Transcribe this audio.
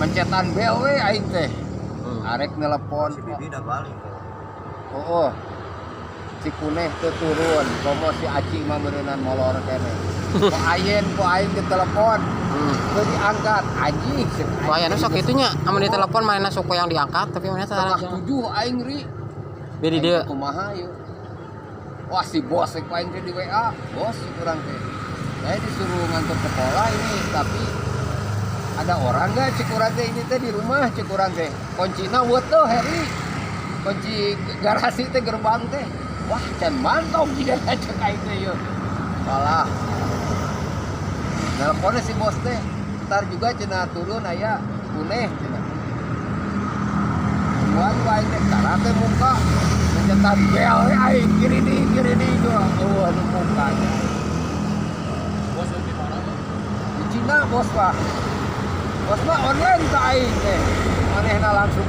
Mencetan bel we aing teh. Arek telepon. Si Bibi udah balik. Oh. Si Kuneh teu turun, komo si Aci mah meureunan molor keneh. Ku ayen ku aing di telepon, teu diangkat. Anjing cek aing. Wah, anu sok itunya, amun di telepon mana sok yang diangkat, tapi mana salah. 6.30 aing ri. Bedi Aing dia. teh kumaha ieu? Wah, si bos ku aing teh di WA, bos kurang teh. Saya disuruh nganter sekolah ini, tapi ada orang nggak cek urang teh ini teh di rumah cek urang teh. Kuncina tuh Heri. Kunci garasi teh, gerbang teh. Wah, can mantong jiga cek aing teh ieu. Salah. Nelponnya si bos teh. Ntar juga cenah turun aya kuneh cenah. Buat aing teh tara teh muka mencetan bel we aing kiri di kiri di gua. Oh, anu mukanya. Bos di mana? Di Cina bos mah. Bos mah online ka aing teh. Manehna langsung.